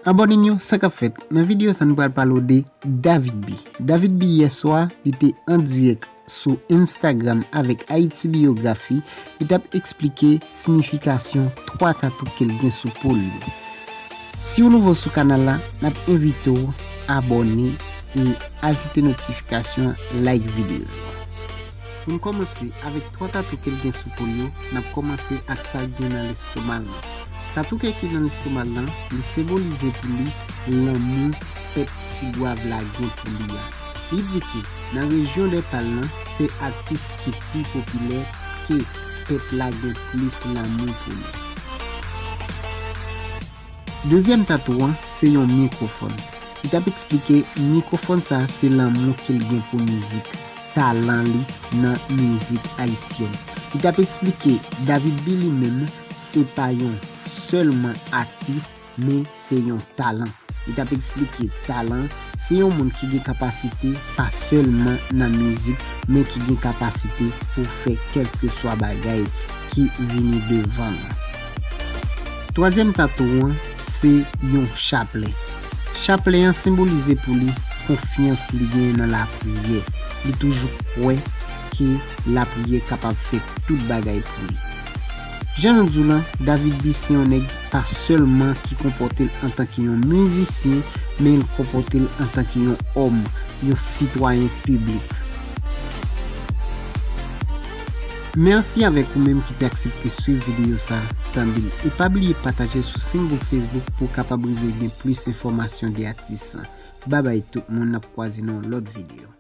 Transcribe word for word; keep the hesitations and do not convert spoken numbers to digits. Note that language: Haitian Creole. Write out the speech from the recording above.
Abòne m yo, sa k ap fèt? Nan videyo sa, nou pral pale w de David B. David B, yè swa, li te an dirèk sou Instagram avèk Haiti Biographie, li t ap eksplike siyifikasyon twa tatou ke l gen sou po l yo. Si w nouvo sou kanal la, n ap envite w abòne e ajoute notifikasyon, like videyo yo. Pou n kòmanse avèk twa tatou ke l gen sou po l yo, n ap kòmanse ak sa k gen nan lestoma l lan. Tatou ke ki nan lestoma l lan, li senbolize pou li lanmou pèp Tigwav la gen pou li a. Li di ke nan rejyon dè pa l lan, se atis ki pi popilè ke pèp la gen plis lanmou pou li. Dezyèm tatou an, se yon mikwofòn. Li t ap eksplike mikwofòn sa a se lanmou ke l gen pou mizik, talan li nan mizik ayisyèn. Li t ap eksplike David B li menm se pa yon sèlman atis, men se yon talan. Li t ap eksplike talan se yon moun ki gen kapasite pa sèlman nan mizik, men ki gen kapasite pou fè kèlkeswa bagay ki vini devan l. Twazyèm tatou an, se yon chaplè. Chaplè an senbolize pou li konfyans li genyen nan lapriyè. Li toujou kwè ke lapriyè kapab fè tout bagay pou li. Jan nou di w lan, David B se yon nèg pa sèlman ki konpòte l antanke yon mizisyen, men l konpòte l antanke yon òm, yon sitwayen piblik. Mèsi avèk ou menm ki te aksepte swiv videyo sa, tande l. E pa bliye pataje l sou senk gwoup Facebook pou w kapab rive gen plis enfòmasyon de atis lan. Babay tout moun, n ap kwaze nan yon lòt videyo.